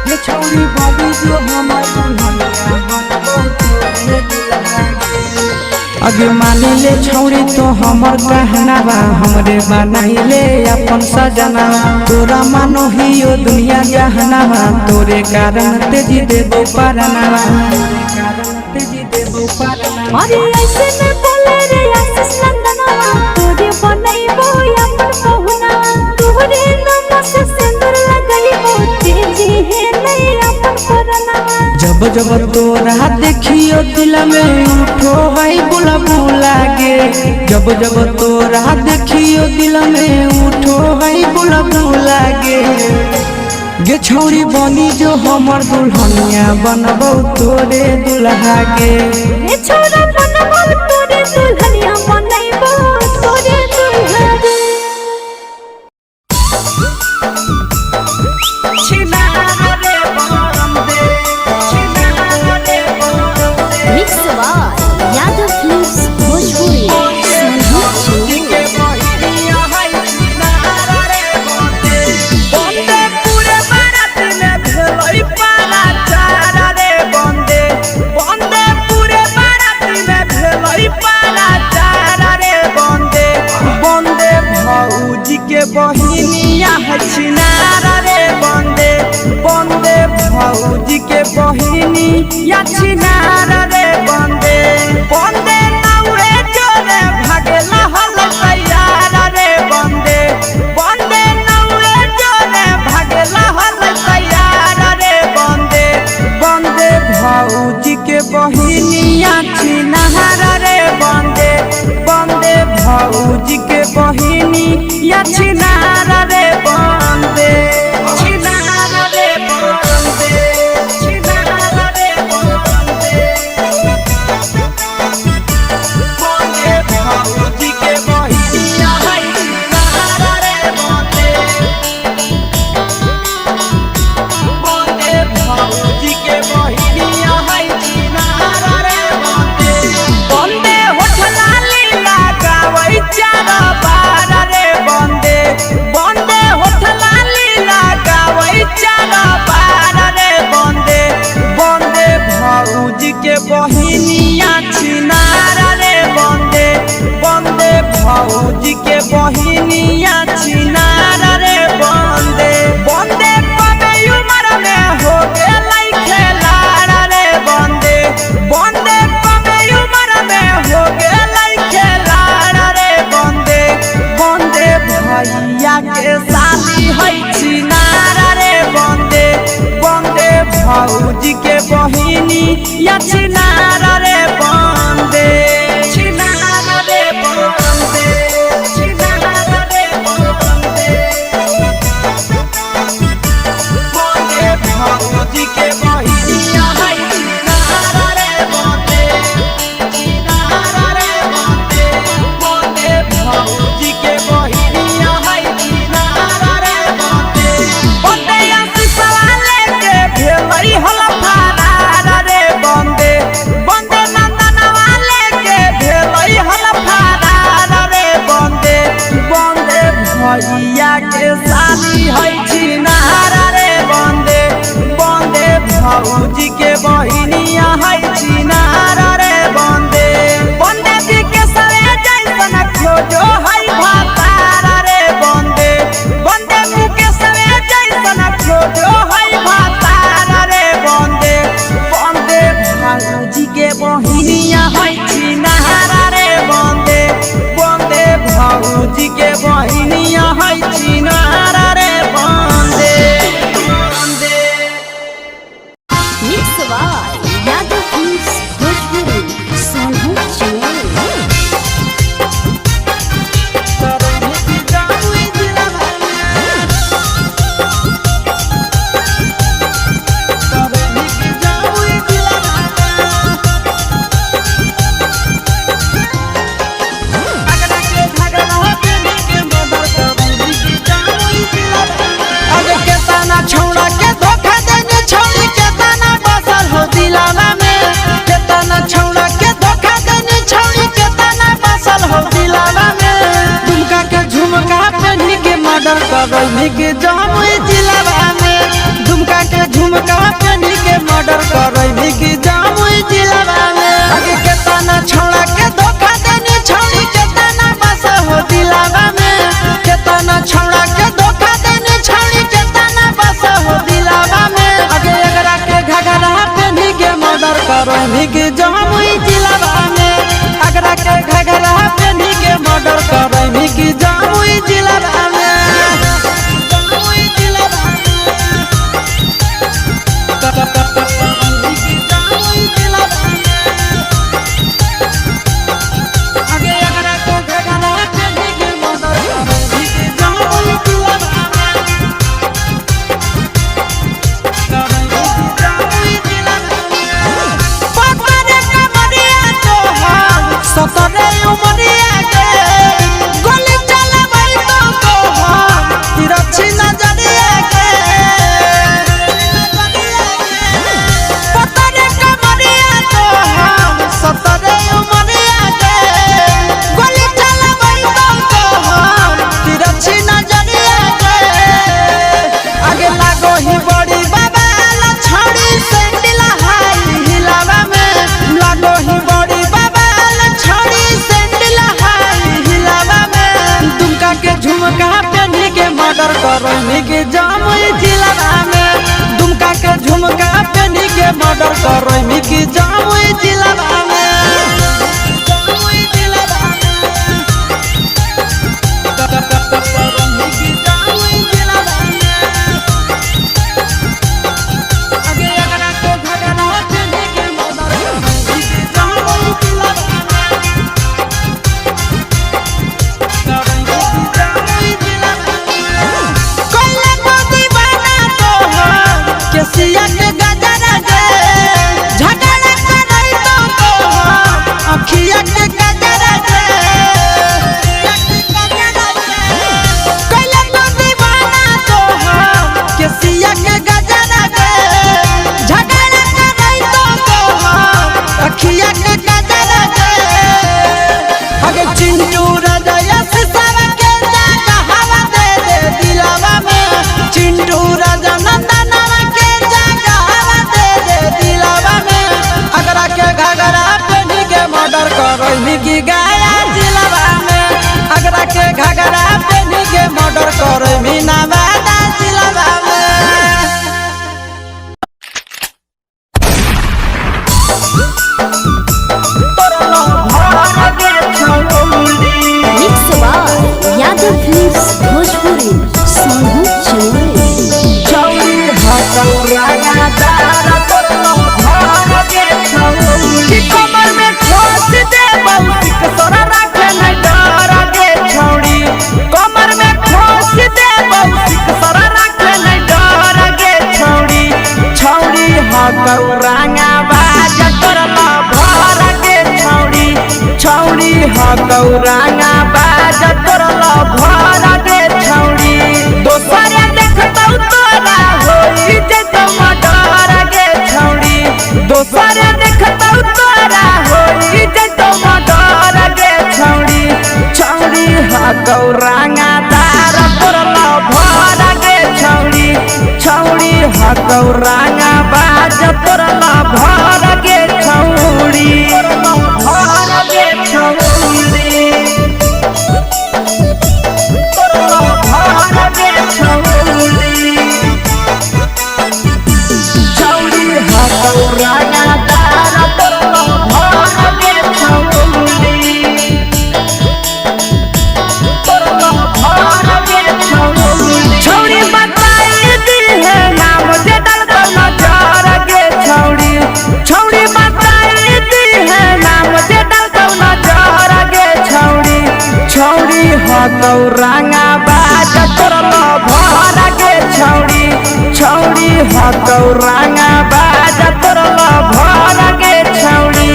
गे छौड़ी बनी जो हमर दुल्हनिया बनबौ तोरे दुल्हा गे। अगे मानी ले छौड़ी तो हमर कहनावा हमरे बनाइले अपन सजना। तोरा मानो हियो दुनिया जहनावा तोरे कारण तेजी देबो परनावा। अरे ऐसे में बोले रे आशीष नंदनवा तोरे बनैबो अपन पहुना। तोरे नाम से सिंदूर लगैबो तेजी है नहीं अपन परनावा। जब जब तोरा देखियो दिल में उठो है बुला बुला गे। जब जब तोरा देखियो दिल में उठो है बुला बुला गे। गे छौड़ी बनी जो हमर दुल्हनिया बनबौ तोरे दुल्हा गे। रे छोरा बनबो तोरे दुल्हनिया बनैबो तोरे दुल्हा रे। Mix by Yadav films Bhojpuri. के बहिनिया छिनारा रे बंदे बंदे भौजी के बहिनी या छिनारा रे बंदे बंदे नाउए जोरे भागेला हल तैयार रे बंदे बंदे नाउए जोरे भागेला हल तैयार रे बंदे बंदे भौजी के बहिनिया छिनारा रे बंदे बंदे भौजी के बहिनी या छिनारा रे बंदे छिनारा रे बंदे छिनारा रे बंदे। बहिनी या छिनारा रे बंदे छिनारा रे बंदे छिनारा रे बंदे बंदे भौजी के बहिनिया है छिनारा रे बंदे छिनारा रे बंदे बंदे भौजी के बहिनिया है छिनारा रे बंदे बंदे आशीषवा लेके भेलई हल फारारा रे बंदे बंदे नंदनवा लेके भेलई हल फारारा रे बंदे बंदे भैया के साली है छिनारा रे बंदे बंदे भौजी के बहिनिया है छिनारा रे बंदे बंदे जी के सरे जैसन खोजो है भातारा रे बंदे बंदे मुकेश रे जैसन खोजो है भातारा रे बंदे बंदे भौजी के बहिनिया है छिनारा रे बंदे बंदे भौजी के बहिनिया है छिनारा रे बंदे बंदे mix by Yadav films Bhojpuri Sonu Channel. अरे केतना छौड़ा के धोखा देने छौड़ी केतना बसल हो दिलावा में केतना छौड़ा के धोखा देने छौड़ी केतना बसल हो दिलावा में दुमका के झुमका पहनी के मर्डर करैनी के जमुई जिलावा में दुमका के झुमका पहनी के मर्डर करैनी के जमुई जिलावा में अरे केतना छौड़ा के धोखा देने छौड़ी केतना बसल हो दिलावा में केतना छौड़ा के धोखा देने छौड़ी केतना बस हो दिलावा में अगे एकरा के घघरा पेन्ही के मर्डर करैनी के जमुई जिलावा में अगरा के घघरा पेन्ही के मर्डर करैनी के जमुई जिलावा में जमुई जिलावा में जमुई जिलावा में अगे एकरा के घघरा पेन्ही के मर्डर करैनी के जमुई जिलावा में सतरे उमरिया के गोली चलाबै तो तोहर तिरछी नजरिया के पतरे कमरिया तोहर सतरे उमरिया के गोली चलाबै तो तोहर तिरछी नजरिया के आगे लागो ही बड़ी बाबा छड़ी सैंडल हाई हिलावा में लागो ही बड़ी बाबा छड़ी सैंडल हाई हिलावा में दुमका के झुमका पहनी के मर्डर करैनी के जमुई जिलावा में दुमका के झुमका पहनी के मर्डर करैनी के जमुई जिलावा में जमुई जिलावा में जमुई जिलावा में अगे एकरा के घघरा पेन्ही के मर्डर करैनी के जमुई जिलावा में कोइला मोती बना तोहर केसिया के गजरा दे झगड़ा करई तो तोहर अखिया के गजरा दे कोइला मोती बना तोहर केसिया के गजरा दे झगड़ा करई तो तोहर अखिया के गजरा दे अगे चिंटू राजा यस सारा के जागा हवा दे दे दिलावा में चिंटू राजा नंदनवा के जागा हवा दे दे दिलावा में अगरा के घघरा पेन्ही के मर्डर करैनी की गाया जिलावा में अगरा के घघरा पेन्ही के मर्डर करैनी नवादा जिलावा में mix by Yadav films Bhojpuri Sonu Channel. छौरी हटौ राजा तारा तोर रंगा बाज तोर लभर गे छौड़ी। दोसर देखतौ तोरा होई जैतौ मर्डर गे छौड़ी। दोसर देखतौ तोरा होई जैतौ मर्डर गे छौड़ी। छौड़ी हकौ रंगा दार तोर लभर गे छौड़ी। छौड़ी हकौ रंगा बाज तोर लभर गे छौड़ी। भर गे छौड़ी। तोर लभर गे छौड़ी। छौड़ी हकौ रंगा दार तोर लभर गे छौड़ी। तोर लभर गे छौड़ी। छौड़ी बताई दी है नाम जे डालतौ नजर गे छौड़ी। छौड़ी बताई दी है नाम जे डालतौ नजर गे छौड़ी। छौड़ी हकौ रंगा बाज तोर लभर गे छौड़ी। छौड़ी हकौ रंगा बाज तोर लभर गे छौड़ी।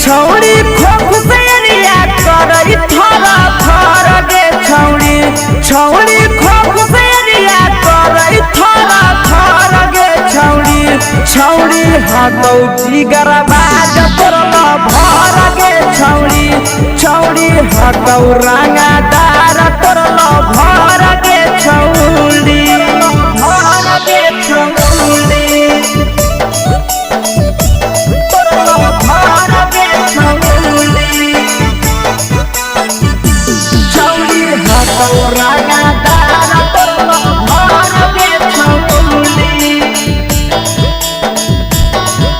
छौड़ी खोख से अरिया करई थर थर गे छौड़ी। छौड़ी खोख से अरिया करई थर थर गे छौड़ी। छौड़ी हकौ जिगर बाज तोर लभर गे छौड़ी। छौड़ी हकौ रंगा दार तोर लभर गे छौड़ी। भर गे छौड़ी। तोर लभर गे छौड़ी। छौड़ी हकौ रंगा दार तोर लभर गे छौड़ी।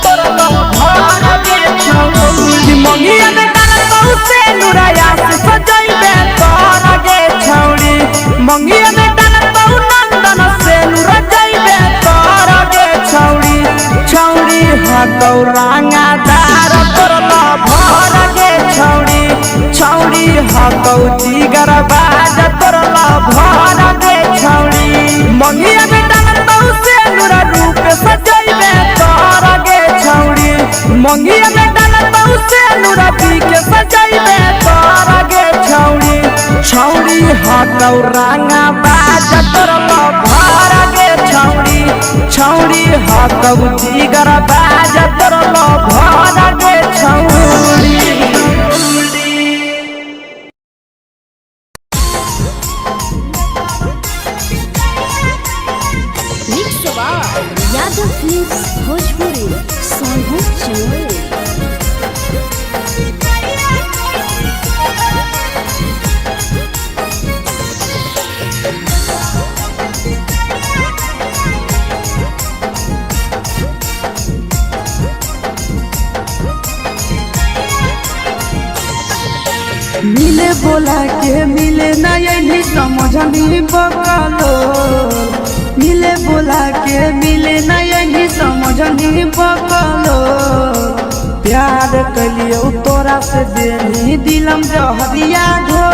तोर लभर गे छौड़ी। मंगिया में डालतौ से नुराया से सजैबे तोर गे छौड़ी। मंगिया में डालतौ नंदन से नुरा जैबे तोर गे छौड़ी। छौड़ी हकौ रंगा दार तोर लभर गे छौड़ी। छौड़ी हकौ जिगर बाज तोर लभर गे छौड़ी। मंगिया में डालतौ से नुरा रूप सजैबे तोर गे छौड़ी। मंगिया में डालतौ से नुरा पी के सजैबे तोर गे छौड़ी। छौड़ी हकौ रंगा बाज तोर लभर गे छौड़ी। छौड़ी हकौ जिगर बाज तोर लभर गे छौड़ी। Mix by Yadav films Bhojpuri Sonu Chamoli. मिले बोला के मिले नहीं समझनी बकलो। मिले बोला के मिले नहीं समझनी बकलो। प्यार कलियो तोरा से देनी दिलम जहरिया घो।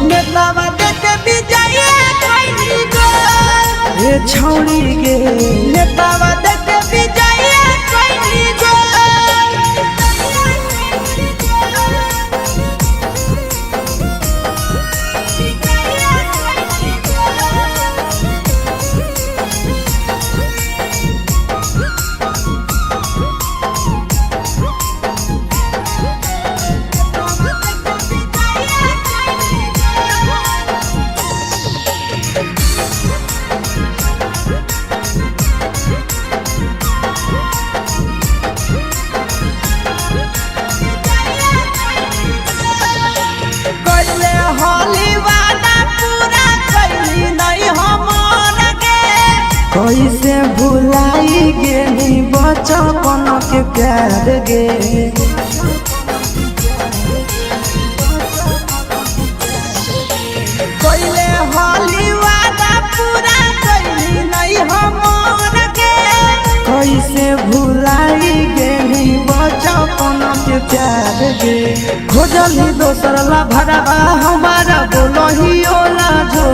नेतावा देखे विजय कैली गो। हे छौड़ी गे नेतावा देखे विजय कैली गो। कैसे भुलाई गेली बचपन के प्यार गे। कैले होली वादा पूरा कैली नहीं हमर गे। कैसे भुलाई गेली बचपन के प्यार गे। खोजली दोसर ला भरवा हमारा बोलही ओला जो।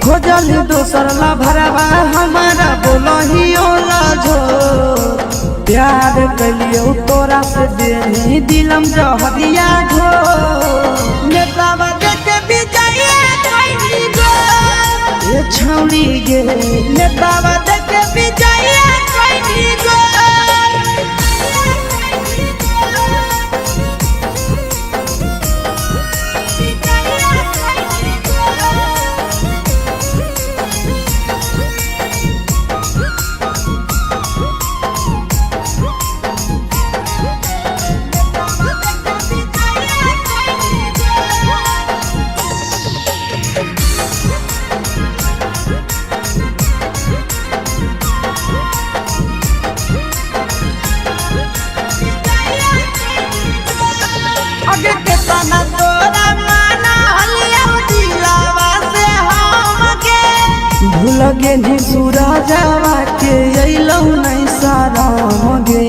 खोजली दोसर ला भरवा हमारा बोलही ओला जो। प्यार कलियो तोरा से देनी दिलम जहरिया घो नेतावा देख विजय कैली गो ए छौड़ी गे नेतावा देख विजय कैली गो। अगे केतना तोरा माना हलिया दिलावा से हमके भूल गेनी सूरजवा के अइलौ नहीं शरम गे।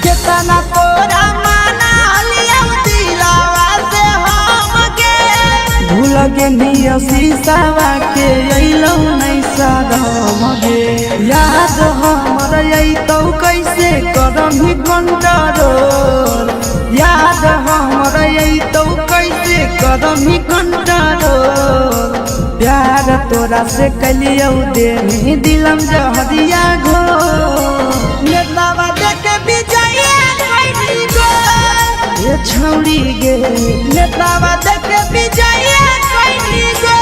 केतना तोरा माना हलिया दिलावा से हमके भूल गेनी शीशावा के अइलौ नहीं शरम गे। याद हमर अइतौ कैसे करम कंट्रोल। याद हमर अइतौ कैसे करम कंट्रोल। प्यार तोरा से कलियौ देनी दिलम जहरिया घो। नेतावा देख विजय कैली गो ए छौड़ी गे नेतावा देख विजय कैली गो।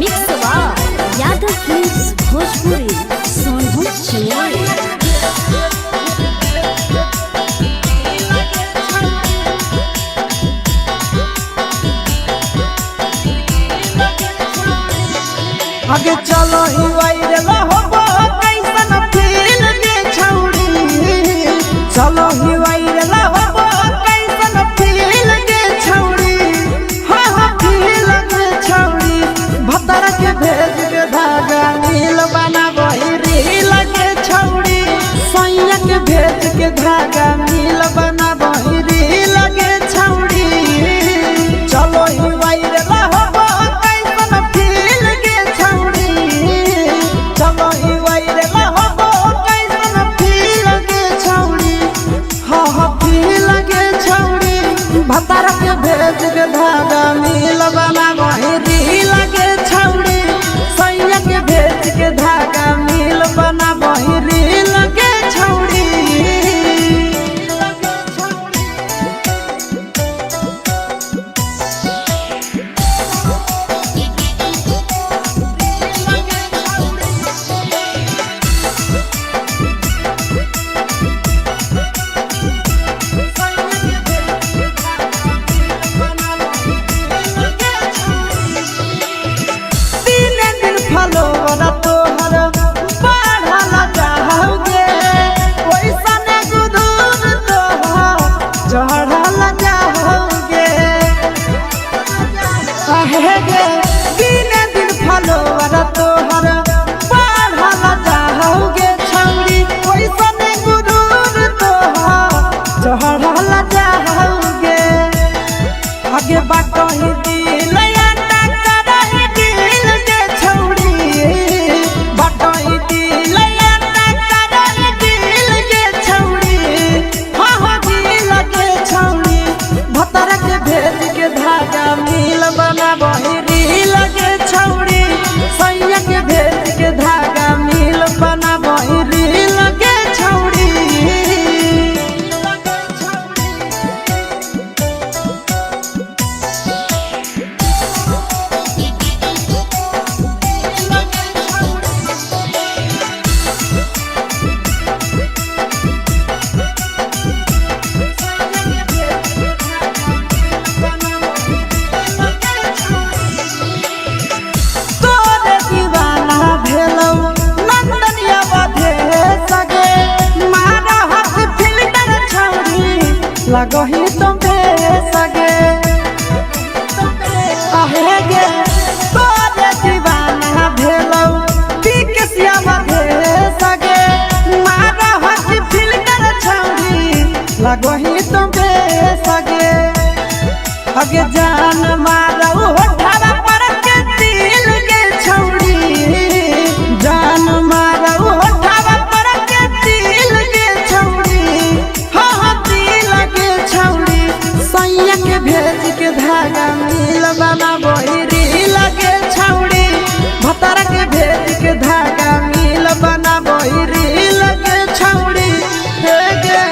Mix by Yadav films Bhojpuri Sonbhadra Chennai. आगे चलो ही वायरल होबो कैसन फील के छौड़ी। चलो ही वायरल होबो कैसन फील के छौड़ी। हाँ हाँ फील के छौड़ी भतर के भेज के धागा नील बना वही रील के छौड़ी। सैया के भेज के धागा नील बना वही रील के छौड़ी। चलो ही वायरल होबो कैसन फील के छौड़ी। चलो ही वायरल होबो कैसन फील के छौड़ी। हाँ हाँ फील के छौड़ी भतार के भेज के धागा नील बना वही रील के छौड़ी। सैया के भेज के धागा नील बना वही रील के छौड़ी। दिन दिन फलोवर तोहर बढ़ल जाओगे ओइसन गुदूर तोहर चढ़ल जाओगे। आहे गे दिन दिन फलोवर तोहर बढ़ल जाओगे छौड़ी ओइसन गुदूर तोहर चढ़ल जाओगे। आगे बाटही दिल आटा करही दिल के छौड़ी। बाटही दिल आटा करही दिल के छौड़ी। हाँ हाँ दिल के छौड़ी भतर के भेज के धागा मिल बना वही रील के छौड़ी। सैया के भेज के धागा मिल बना वही रील के छौड़ी। तोरे दीवाना भेलौ नंदनिया बधे सगे मारा हाथ फिल्टर छौड़ी लगही तुम सगे। आहे गे तोरे दीवाना भेलौ पिकसिया बधे सगे मारा लगही तो बेसगे। अगे जान मारऊ होठवा पर के दिल के छौड़ी, जान मारऊ होठवा पर के दिल के छौड़ी, हाँ हाँ दिल के छौड़ी। सैया के भेज के धागा मिल बना बहिरी लगे छौड़ी, भतार के भेज के धागा मिल बना बहिरी लगे छौड़ी। हे गे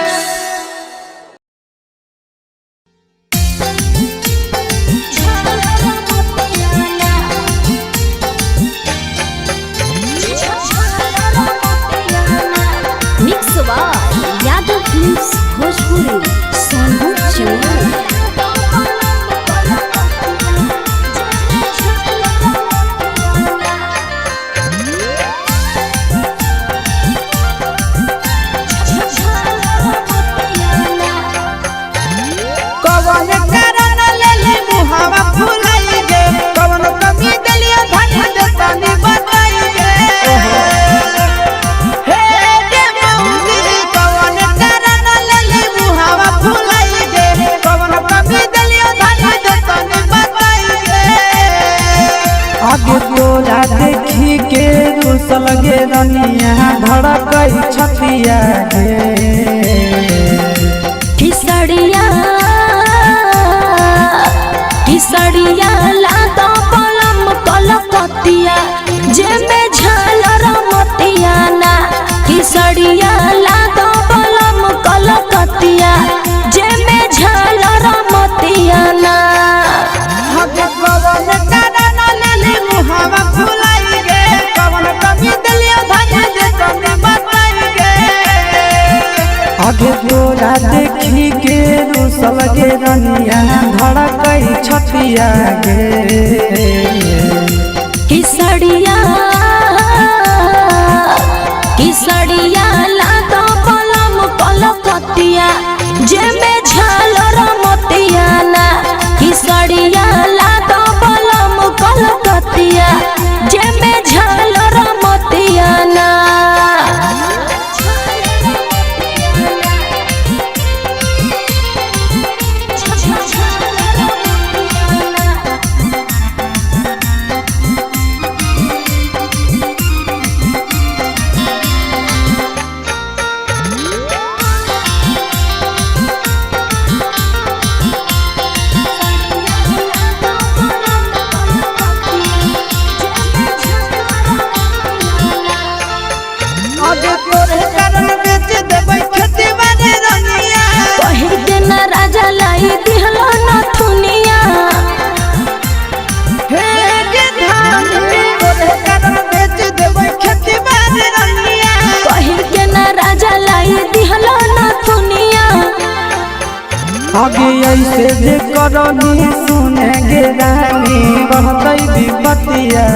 mix by Yadav films Bhojpuri Sonpur Chennai. कवन कारण लेले मुहावा फुलाई गे, कवन कमी देलियो धन देतानी बताई गे। हे गे मौगी कवन कारण लेले मुहावा फुलाई गे, कवन कमी देलियो धन देतानी बताई गे। आगे तोरा देखी के रुसल गे रनिया धड़कई छतिया गे। किसड़िया किसड़िया लादा पलम कलकतिया जेमे झालर मोतिया ना। किसड़िया लादा पलम कलकतिया जेमे झालर मोतिया ना। हगे कवन कारण लेले मुहावा फुलाई गे, कवन कमी देलियो धन देतानी बताई गे। आगे तोरा देखी के रुसल गे रनिया धड़कई छतिया गे। किसड़िया किसड़िया लादा पलम कलकतिया जेमे झालर मोतिया ना। किसड़िया लादा पलम कलकतिया जेमे झालर मोतिया ना। अगे तोरे कारण बेच देबै खेती बाड़ी रनिया, कही के ना राजा लाई दिहलो नथुनिया। हे गे धानी तोरे कारण बेच देबै खेती बाड़ी रनिया। कही के ना राजा लाई दिहलो नथुनिया। आगे ऐसे जे करनी सुने गे रानी बढ़तई विपतिया